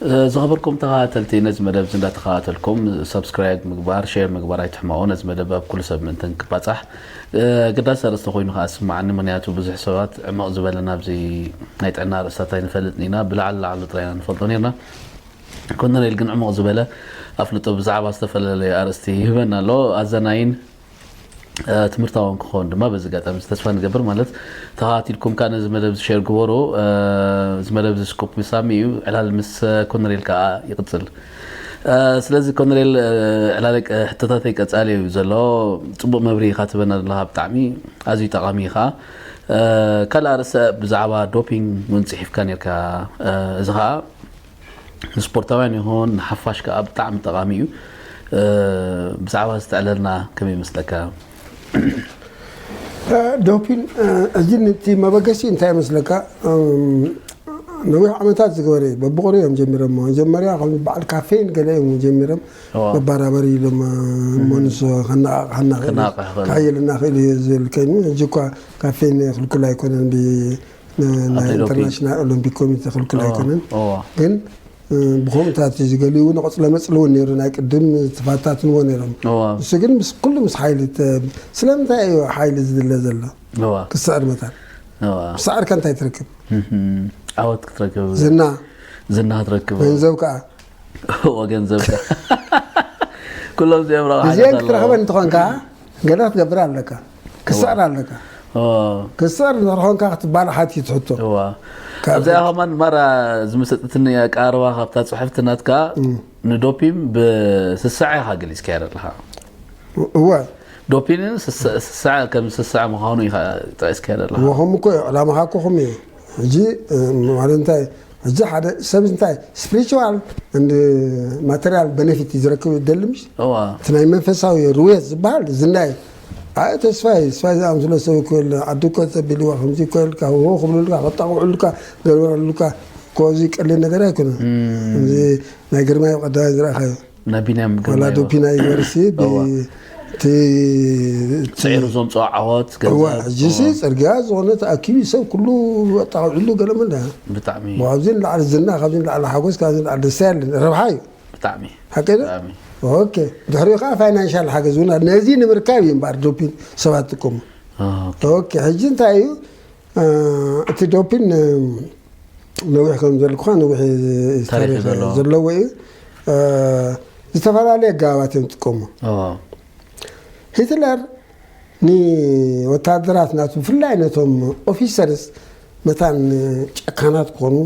ዝኸበርኩም ተኸታተልቲ፣ ነዚ መደብ እዚ እንዳተኸታተልኩም ሳብስክራይብ ምግባር፣ ሼር ምግባር ኣይትሕመቑ። ነዚ መደብ ኣብ ኩሉ ሰብ ምእንትን ክባጻሕ፣ ኣገዳሲ ኣርእስቲ ኮይኑ ከኣ ስምዓኒ። ምኽንያቱ ብዙሕ ሰባት ዕምቕ ዝበለ ናብዚ ናይ ጥዕና ኣርእስታት ኣይንፈልጥን ኢና። ብላዕሊ ላዕሉ ጥራይ ኢና ንፈልጦ ነርና። ኮነሬል ግን ዕምቕ ዝበለ ኣፍልጦ ብዛዕባ ዝተፈላለየ ኣርእስቲ ይህበና ኣሎ። ኣዘናይን ትምህርታውን ክኸውን ድማ በዚ ኣጋጣሚ ተስፋ ንገብር። ማለት፣ ተኸታቲልኩም ከኣ ነዚ መደብ እዚ ሼር ግበሩ። እዚ መደብ እዚ ስኩፕ ምስ ሳሚ እዩ። ዕላል ምስ ኮነሬል ከኣ ይቕጽል። ስለዚ ኮነሬል፣ ዕላል፣ ሕቶታተይ ቀጻሊ እዩ ዘሎ። ጽቡቕ መብርሂ ኢኻ ትበና ዘለኻ፣ ብጣዕሚ ኣዝዩ ጠቓሚ ኢኻ። ካልእ ኣርእስቲ ብዛዕባ ዶፒንግ እውን ጽሒፍካ ነርካ። እዚ ኸኣ ንስፖርታውያን ይኹን ንሓፋሽ ከኣ ብጣዕሚ ጠቓሚ እዩ። ብዛዕባ ዝተዕለልና ከመይ ይመስለካ? ዶፒን፣ እዚ እቲ መበገሲ እንታይ ይመስለካ? ነዊሕ ዓመታት ዝገበረ እዩ። በብቑሪ እዮም ጀሚሮሞ። መጀመርያ ከም በዓል ካፌን ገለ እዮም ጀሚሮም። መባራበሪ ኢሎም፣ እሞ ንሱ ከነቓቕሓና ክእል እዩ፣ ከነቓቕሕ ክእል እዩ። ከዕይልና ክእል እዩ ዝብል ከይኑ፣ ሕጂ እኳ ካፌን ክልኩል ኣይኮነን፣ ብ ናይ ኢንተርናሽናል ኦሎምፒክ ኮሚቴ ክልኩል ኣይኮነን። ግን ብከምኡታት እዩ ዝገሊኡ፣ ንቆፅለ መፅሊ እውን ነይሩ፣ ናይ ቅድም ትፋታትንዎ ነይሮም። እሱ ግን ምስ ኩሉ ምስ ሓይሊ ተ- ስለምንታይ እዩ ሓይሊ ዝድለ ዘሎ? ክስዕር መታን ክስዕር ከ እንታይ ትረክብ? ዓወት ክትረክብ፣ ዝና ዝና ክትረክብ፣ ገንዘብ ከዓ እዎ፣ ገንዘብ ከ ኩሎም እዚኦም ረብሓ እዚአን ክትረኽበ እንትኾንካ ገለ ክትገብር ኣለካ፣ ክስዕር ኣለካ። ክስዕር እንድሕር ኾንካ ክትባላሓት እዩ ትሕቶ። ኣብዚኣ ከማን ማራ ዝምሰጥትኒ ኣቀራርባ ካብታ ፅሕፍቲ ናትካ፣ ንዶፒም ብስስዐ ኢኻ ገሊፅካዮ ዘለኻ። እወ ዶፒንን ስስዐ ከም ስስዐ ምዃኑ ኢኻ ጠቂስካዮ ዘለኻ። እወ ከምኡ እኮ እዩ፣ ዕላማኻ እኮ ከምኡ እዩ። ሕጂ ማለት እንታይ፣ ሕጂ ሓደ ሰብ እንታይ ስፕሪቹዋል እንድ ማተሪያል በነፊት እዩ ዝረክብ ደሊ ምሽ? እቲ ናይ መንፈሳዊ ርውየት ዝበሃል ዝናይ ኣይ ተስፋይ ተስፋይ ዝኣምስሎ ሰብ እኮ የለ፣ ዓዲ እኮ ተቢልዋ ከምዚ እኮ የልካ፣ ሆ ክብሉልካ፣ ከጣቕዑልካ፣ ገርበሉልካ እኮ፣ እዚ ቀሊል ነገር ኣይኮነ። እዚ ናይ ግርማይ ቀዳማይ ዝረኣኻዮ ናይ ቢንያም ዋላ ዶፒና ይግበርሲ እቲ ስዒሩ ዘምፅኦ ዓወት ገንዘብ። ሕጂሲ ፅርግያ ዝኾነ ተኣኪቡ ሰብ ኩሉ ኣጣቂዕሉ ገለ መለ። ብጣዕሚ ካብዚ ንላዕሊ ዝና፣ ካብዚ ንላዕሊ ሓጎስ፣ ካብዚ ንላዕሊ ደስታ የለን። ረብሓ እዩ። ብጣዕሚ ሓቂ ዶ? ኦኬ። ድሕሪኡ ከዓ ፋይናንሻል ሓገዝ እውን ኣሎ። ነዚ ንምርካብ እዩ እምበኣር ዶፒን ሰባት ጥቀሙ። ኦኬ። ሕጂ እንታይ እዩ እቲ ዶፒን ነዊሕ ከም ዘልኩኻ ነዊሕ ታሪኽ ዘለዎ እዩ። ዝተፈላለየ ኣገባባት እዮም ዝጥቀሙ። ሂትለር ንወታደራት ናቱ ብፍላይ ነቶም ኦፊሰርስ መታን ጨካናት ክኾኑ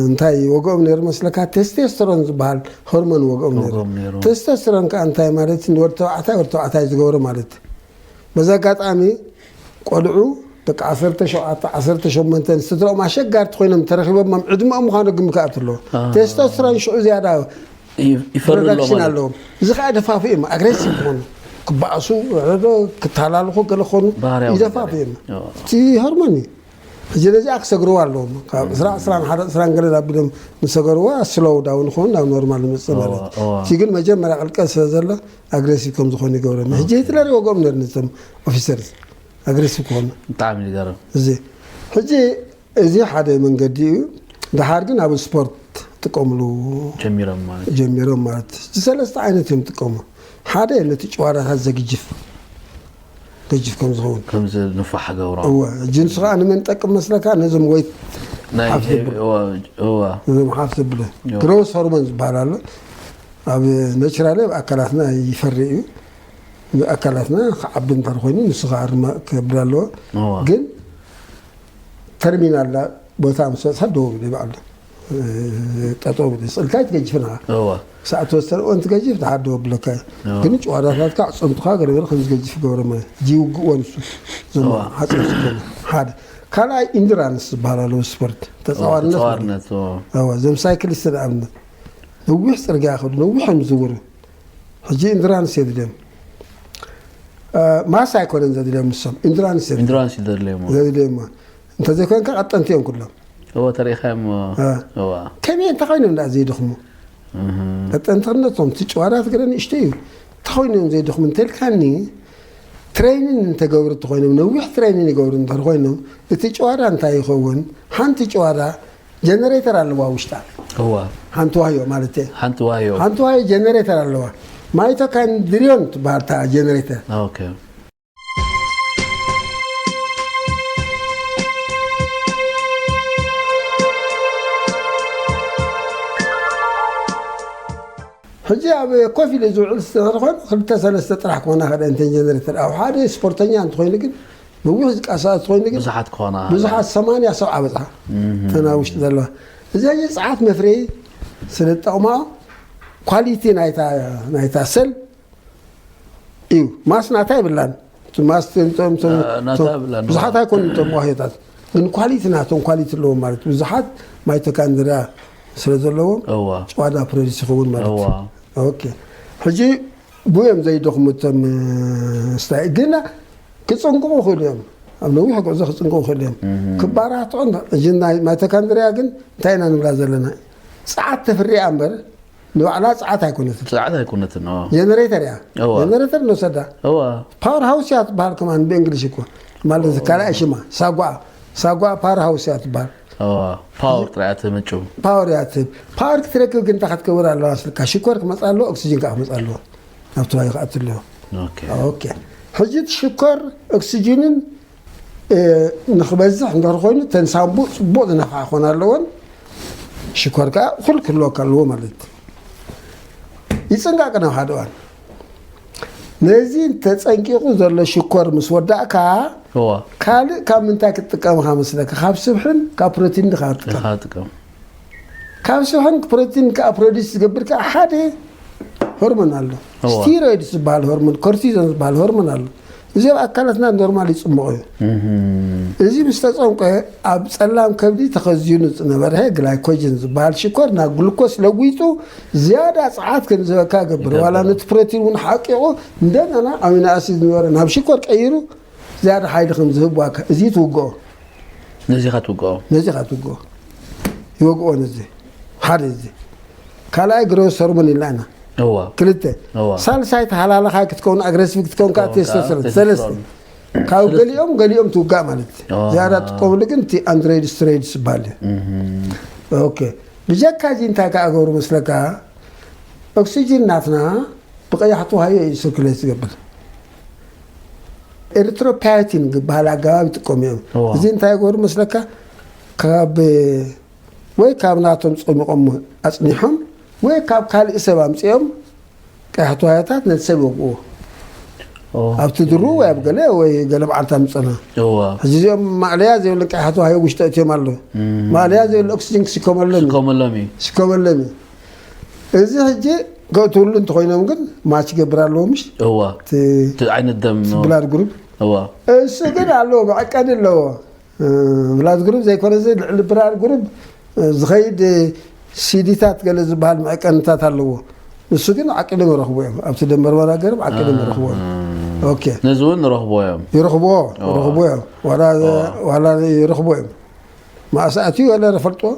እንታይ ወግኦም ነይሩ መስለካ? ቴስቴስትሮን ዝበሃል ሆርሞን ወግኦም ነይሩ። ቴስቴስትሮን ከዓ እንታይ ማለት? ንወዲ ተባዕታይ ወዲ ተባዕታይ ዝገብሮ ማለት። በዚ ኣጋጣሚ ቆልዑ ደቂ ዓሰርተ ሸውዓተ ዓሰርተ ሸሞንተ ስድራኦም ኣሸጋርቲ ኮይኖም ተረኺቦም ኣብ ዕድመኦም ምዃኑ ግምት ክኣቱ ኣለዎ። ቴስቶስትሮን ሽዑ ዝያዳ ይፈርድ ኣሎ ፕሮዳክሽን ማለት። ኣለዎም። እዚ ከዓ ደፋፍኦም ኣግሬሲቭ ክኾኑ፣ ክበኣሱ፣ ረዶ ክተሃላልኹ ገለ ክኾኑ ባህርያዊ ይደፋፍኦም። ነገር። እቲ ሆርሞን እዩ። ሕጂ ነዚኣ ክሰግርዋ ኣለዎም። ካብ ዕስራ ዕስራን ሓደ ዕስራን ገለ ኣቢሎም ምስ ሰገርዋ ስሎው ዳውን ይኸውን ናብ ኖርማል ይመፅእ ማለት እዩ። እዋ። እቲ ግን መጀመርያ ቅልቀል ስለ ዘሎ ኣግሬሲቭ ከም ዝኾኑ ይገብሮም። ሕጂ ሂትለር ይወግኦም ነይሩ ነቶም ኦፊሰርስ ኣግሬሲቭ ክኾኑ ብጣዕሚ ይገርም። እዚ ሕጂ እዚ ሓደ መንገዲ እዩ። ደሓር ግን ኣብ ስፖርት ጥቀምሉ ጀሚሮም ማለት። ጀሚሮም ማለት እዚ ሰለስተ ዓይነት እዮም ጥቀሙ። ሓደ ነቲ ጨዋዳታት ዘግጅፍ ገጅፍ ከም ዝኸውን ከምዚ ንፋሕ ገብሮ። እወ ሕጂ ንሱ ከዓ ንመን ጠቅም መስለካ? ነዞም ወይት ናይ ሓፍ ዘብሉ። እዋ፣ እዋ። ነዞም ሓፍ ዘብሉ እወ። ግሮስ ሆርሞን ዝበሃል ኣሎ። ኣብ ነችራሊ ኣብ ኣካላትና ይፈሪ እዩ። ኣካላትና ክዓቢ እንተር ኮይኑ ንሱ ከዓ ርማእ ክብል ኣለዎ። እዋ። ግን ተርሚናል ቦታ ምስ በፅሐ ደው ይብል ይበዓሉ። ጠጠው ይብል። ስእልካ ይትገጅፍና እዋ። ክሳዕ ተወሰነ እዋን ትገጅፍ ድሓር ደው ብለካ እዩ። እዋ። ግን ጨዋዳታትካ ኣዕፅምትኻ ገለገለ ከም ዝገጅፍ ይገብረ ማለት እዩ። እዚ ይውግእዎ ንሱ። ዘማ እዋ። ሓፂር ዝኾነ ሓደ ካልኣይ ኢንዱራንስ ዝበሃል ኣለዎ ስፖርት ተፃዋርነት ማለት ተፃዋርነት እዋ። እዋ እዞም ሳይክሊስት ንኣብነት ነዊሕ ፅርግያ ይኸዱ ነዊሕ እዮም ዝዝውሩ። ሕጂ ኢንዱራንስ የድልዮም። ማሳ ኣይኮነን ዘድልዮም ንሶም ኢንዱራንስ የድልዮም። ኢንዱራንስ ይደልዮም። ዘድልዮም እንተዘይኮይንካ ቀጠንቲ እዮም ኩሎም። እዎ ተሪኢኻዮም። እ። እዋ። ከመይ እንታይ ኮይኖም ዳ ዘይደኽሙ? እህ። ቀጠንትርነቶም እቲ ጨዋዳት ገለ ንእሽቶ እዩ። እንታይ ኮይኖም ዘይደኽሙ እንተልካኒ ትሬኒን እንተገብሩ እንተኮይኖም ነዊሕ ትሬኒን ይገብሩ እንተር ኮይኖም እቲ ጨዋዳ እንታይ ይኸውን? ሓንቲ ጨዋዳ ጀነሬተር ኣለዋ ውሽጣ። እዋ። ሓንቲ ዋህዮ ማለት እየ። ሓንቲ ዋህዮ። ሓንቲ ዋህዮ ጀነሬተር ኣለዋ። ማይቶካንድሪዮን ትበሃል እታ ጀነሬተር። ኦኬ። ሕጂ ኣብ ኮፍ ኢለ ዝውዕል ስለ ዝኾነ ክልተ ሰለስተ ጥራሕ ክኾና ክእለ እንተን ጀነሬተር። ኣብ ሓደ ስፖርተኛ እንተኾይኑ ግን፣ ነዊሕ ዝቃሳቀስ እንተኾይኑ ግን፣ ብዙሓት ክኾና። ብዙሓት ሰማንያ ሰብዓ በጽሓ። እተን ኣብ ውሽጢ ዘለዋ። እዚ ሕጂ ጸዓት መፍረዪ ስለ ዝጠቕማ ኳሊቲ ናይታ፣ ናይታ ሰል እዩ። ማስ ናታ የብላን። እቲ ማስ እቶም፣ እቶም፣ አ፣ ናታ እቶም የብላን። ብዙሓት ኣይኮኑን እቶም ዋህዮታት። ግን ኳሊቲ ናቶም ኳሊቲ ኣለዎም ማለት እዩ። ብዙሓት ማይቶካንድሪያ ስለ ዘለዎም እዋ። ጨዋዳ ፕሮዲስ ይኸውን ማለት እዩ። እዋ። ኦኬ። ሕጂ ብኡ እዮም ዘይደኽሙ እቶም፣ እ፣ ስታይ። ግን ክጽንቅቑ ይኽእሉ እዮም። ኣብ ነዊሕ ጉዕዞ ክጽንቅቑ ይኽእሉ እዮም። እህ። ክባራትዑን፣ እዚ ናይ ማይቶካንድሪያ ግን እንታይ ኢና ንብላ ዘለና? ጸዓት ተፍሪ እያ እምበር፣ ንባዕላ ጸዓት ኣይኮነትን። ጸዓት ኣይኮነትን፣ እዋ። ጀነሬተር እያ። እዋ። ጀነሬተር ንወሰዳ። እዋ። ፓወር ሃውስ እያ ትበሃል ከማን ብእንግሊሽ እኮ። ማለት ኦ። ካልኣይ ሽማ፣ ሳጓ፣ ሳጓ ፓወር ሃውስ እያ ትበሃል። እዋ። ፓወር ጥራይ እያ ተመንጩ። ፓወር እያ ትህብ። ፓወር ክትረክብ ግን እንታይ ክትገብር ኣለዋ ስልካ? ሽኮር ክመጽእ ኣለዎ፣ ኦክሲጅን ከዓ ክመጽእ ኣለዎ። ናብቲ ዋዩ ክኣቱ ኣለዎ። ኦኬ። ኦኬ። ሕጂ እቲ ሽኮር፣ ኦክሲጅንን፣ እ፣ ንክበዝሕ እንድሕር ኮይኑ፣ እተን ሳምቡእ ጽቡቕ ዝነፍሓ ክኾና ኣለወን። ሽኮር ከዓ እኹል ክህልወካ ኣለዎ ማለት እዩ። ይጽንቀቅ ናብ ሓደ እዋን። ነዚ ተጸንቂቑ ዘሎ ሽኮር ምስ ወዳእካ፣ እዋ። ካልእ ካብ ምንታይ ክትጥቀም ኢኻ መስለካ? ካብ ስብሕን ካብ ፕሮቲን ዲኻ ትጥቀም? ኢኻ ትጥቀም። ካብ ስብሕን ፕሮቲን ከኣ ፕሮዲስ ዝገብር ከኣ ሓደ ሆርሞን ኣሎ። እዋ። ስቲሮይድ ዝበሃል ሆርሞን፣ ኮርቲዞን ዝበሃል ሆርሞን ኣሎ። እዚ ኣብ ኣካላትና ኖርማል ይጽምቖ እዩ። እህም። እዚ ምስ ተጸምቀ ኣብ ጸላም ከብዲ ተኸዚኑ ዝነበረ ግላይኮጅን ዝበሃል ሽኮር ናብ ግሉኮስ ለዊጡ ዝያዳ ጸዓት ከም ዝህበካ ይገብር። ይገብር። ዋላ ነቲ ፕሮቲን እውን ሓቂቑ እንደገና ኣሚኖ ኣሲድ ዝነበረ ናብ ሽኮር ቀይሩ ዝያዳ ሓይሊ ከም ዝህብ ዋካ። እዚ ትውግኦ። ነዚ ኢኻ ትውግኦ። ነዚ ኢኻ ትውግኦ። ይወግኦ ነዚ። ሓደ እዚ። ካልኣይ ግሮስ ሆርሞን ኢልና ኢና። እዋ። ክልተ። እዋ። ሳልሳይ ተሃላላኻይ ክትከውን፣ ኣግሬሲቭ ክትከውን ከዓ ክትከውን ከዓ ቴስቶስትሮን። ቴስቶስትሮን። ሰለስተ። ካብ ሰለስተ። ገሊኦም፣ ገሊኦም ትውጋእ ማለት እዩ። እዋ። ዝያዳ ትጥቀምሉ ግን እቲ ኣንድሮይድ ስትሮይድ ዝበሃል እዩ። እህም። ኦኬ። ብጀካ እዚ እንታይ ከዓ ገብሩ መስለካ? ኦክሲጂን ናትና ብቐያሕቲ ዋህዮ እዩ ሰርኩሌት ዝገብር። ኤሪትሮፓዮቲን ዝበሃል ኣገባብ ይጥቀሙ እዮም። እዋ። እዚ እንታይ ይገብሩ መስለካ? ካብ፣ ወይ ካብ ናቶም ጸሚቖም ኣጽኒሖም፣ ወይ ካብ ካልእ ሰብ ኣምጺኦም ቀያሕቲ ዋህዮታት ነቲ ሰብ ይወግእዎ። ኦ። ኣብቲ ድሩ ወይ ኣብ ገለ ወይ ገለ መዓልቲ ኣምጸና። እዋ። ሕጂ እዚኦም ማእለያ ዘይብሉ ቀያሕቲ ዋህዮ ውሽጢ ኣእትዮም ኣለዉ። እም። ማእለያ ዘይብሉ ኦክሲጅን ክስከመሎም እዩ። ክስከመሎም እዩ። ክስከመሎም እዩ። እዚ ሕጂ ከእትውሉ እንተኾይኖም ግን ማች ይገብር ኣለዎ፣ ምሽ? እዋ። እቲ እቲ ዓይነት ደም፣ እቲ ብላድ ግሩፕ። እዋ። እሱ ግን ኣለዎ፣ መዐቀኒ ኣለዎ። እ፣ ብላድ ግሩፕ ዘይኮነ፣ እዚ ልዕሊ ብላድ ግሩፕ፣ እ፣ ዝኸይድ፣ እ፣ ሲዲታት ገለ ዝበሃል መዐቀንታት ኣለዎ። ንሱ ግን ዓቂሎም ይረኽቡ እዮም። ኣብቲ ደም መርመራ ገይሮም ዓቂሎም ይረኽቡ እዮም። ኦኬ። ነዚ እውን ንረኽቦ እዮም። ይረኽብዎ፣ እዋ። ይረኽቡ እዮም። ዋላ፣ እዋ። ዋላ ይረኽቡ እዮም። መኣስ ኣትዩ ገለ ፈልጥዎ፣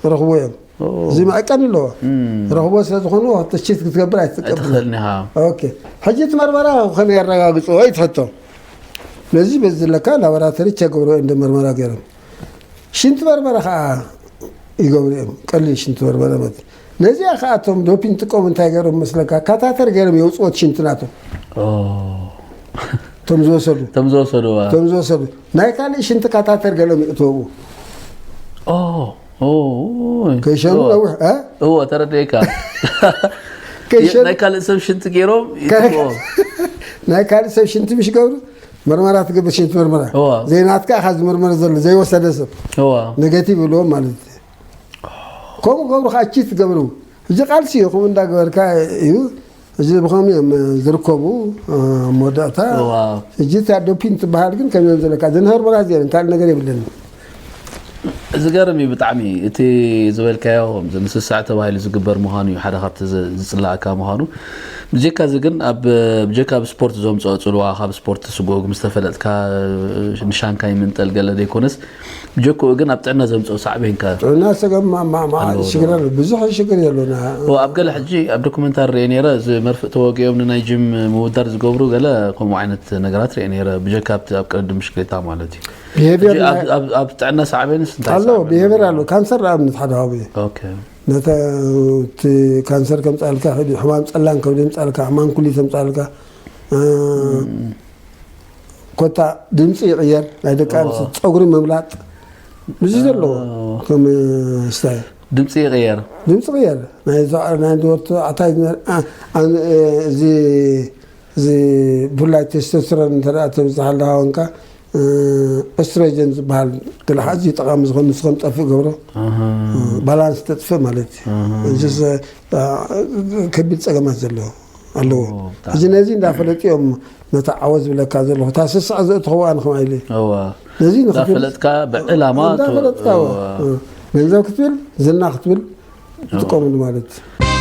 ይረኽቡ እዮም። ኦ። እዚ መዐቀኒ ኣለዎ። እም። ረኽቦ ስለ ዝኾኑ፣ ተሽት ክትገብር ኣይትጥቀምን። ኣይትኽእልን ኢኻ። ኦኬ። ሕጂ እቲ መርመራ ከመይ የረጋግጽዎ? ወይ ትሕቶ። ነዚ በዚ ዘለካ ላቦራቶሪ ቸክ ገብሩ እዮም፣ እንደ መርመራ ገይሮም። ሽንቲ መርመራ ከዓ ይገብሩ እዮም። ቀሊል ሽንቲ መርመራ ማለት። ነዚኣ ከዓ እቶም ዶፒን ጥቀሙ እንታይ ገይሮም መስለካ? ካታተር ገይሮም የውፅኦት ሽንቲ ናቶም። ኦ። እቶም ዝወሰዱ። እቶም ዝወሰዱ፣ ዋ። እቶም ዝወሰዱ። ናይ ካልእ ሽንቲ ካታተር ገሎም ይእትወቡ። ኦ፣ ኦ፣ ኦ። ከይሸኑ ኦ። ነዊሕ፣ እ? እዎ፣ ተረዲኤካ። ከይሸኑ ናይ ካልእ ሰብ ሽንቲ ገይሮም ከ-፣ ይእትዎ። ናይ ካልእ ሰብ ሽንቲ ምሽ ገብሩ፣ መርመራ ትገብር፣ ሽንቲ መርመራ። እዎ። ዘይናትካ ኢኻ ዝምርመር ዘሎ፣ ዘይወሰደ ሰብ። እዎ። ኔጌቲቭ ይብልዎም ማለት እዩ። ከምኡ ገብሩ፣ ከዓ ቺት ገብሩ። እዚ ቃልሲ እዩ፣ ከምኡ እንዳገበርካ እዩ። እዚ ብኸምኡ እዮም ዝርከቡ፣ እ፣ መወዳእታ። እዋ። ሕጂ እታ ዶፒን ትበሃል ግን ከመይ እዮም ዘለካ? ዘንህር መራዝ የለን፣ ካልእ ነገር የብለንን። ዝገርም እዩ ብጣዕሚ። እቲ ዝበልካዮ ከምዚ ምስሳዕ ተባሂሉ ዝግበር ምዃኑ እዩ፣ ሓደ ካብቲ ዝ-፣ ዝጽላእካ ምዃኑ። ብጀካ እዚ ግን ኣብ፣ ብጀካ ኣብ ስፖርት ዘምጽኦ ጽልዋ፣ ካብ ስፖርት ስጉግ ምስ ተፈለጥካ፣ ንሻንካ ይምንጠል ገለ ዘይኮነስ፣ ብጀክኡ ግን ኣብ ጥዕና ዘምጽኦ ሳዕቤን ከ ጥዕና ሰገም ማ-፣ ማ-፣ ማ-፣ ኣለዎ ዶ? ሽግር ኣሎ፣ ብዙሕ ሽግር የሎና። ኦ፣ ኣብ ገለ ሕጂ ኣብ ዶኩመንታሪ ርኤ ነይረ፣ እዚ መርፍእ ተወጊኦም ንናይ ጂም ምውዳር ዝገብሩ ገለ ከምኡ ዓይነት ነገራት ርኤ ነይረ፣ ብጀካ ኣብቲ ኣብ ቅድድም ብሽክሌታ ማለት እዩ። behavior ኣብ ጥዕና ሳዕቤንስ እንታይ ኣሎ። Behavior ኣሎ። ካንሰር ንኣብነት ሓደ ሃቡ እዩ። ነቲ ካንሰር ከምፃልካ፣ ሕማም ፀላም ከብዲ ምፃልካ፣ ሕማም ኩሊት ምፃልካ፣ ኮታ ድምፂ ይቕየር፣ ናይ ደቂ ኣንስትዮ ፀጉሪ ምምላጥ፣ ብዙ ዘለዎ ከም ስታይ ድምፂ ይቕየር። ድምፂ ቅየር። ናይ ወርቱ ኣታይ እዚ እዚ ብፍላይ ቴስቶስትሮን እንተ ተብዝሓ ኣለካ ኮንካ፣ ኦስትሮጀን ዝበሃል ድልሓ ኣዝዩ ጠቓሚ ዝኾነ ንሱ ከም ጠፍእ ገብሮ፣ ባላንስ ተጥፍእ ማለት እዩ። እዚስ ከቢድ ጸገማት ዘለዎ ኣለዎ። እዚ ነዚ እንዳፈለጡ እዮም ነታ ዓወት ዝብለካ ዘለኹ እታ ስስዕ ዘእትኸዋ ንኸማ ኢለ ነዚ እንዳፈለጥካ ብዕላማ እንዳፈለጥካ ገንዘብ ክትብል ዝና ክትብል ትጥቀምሉ ማለት እዩ።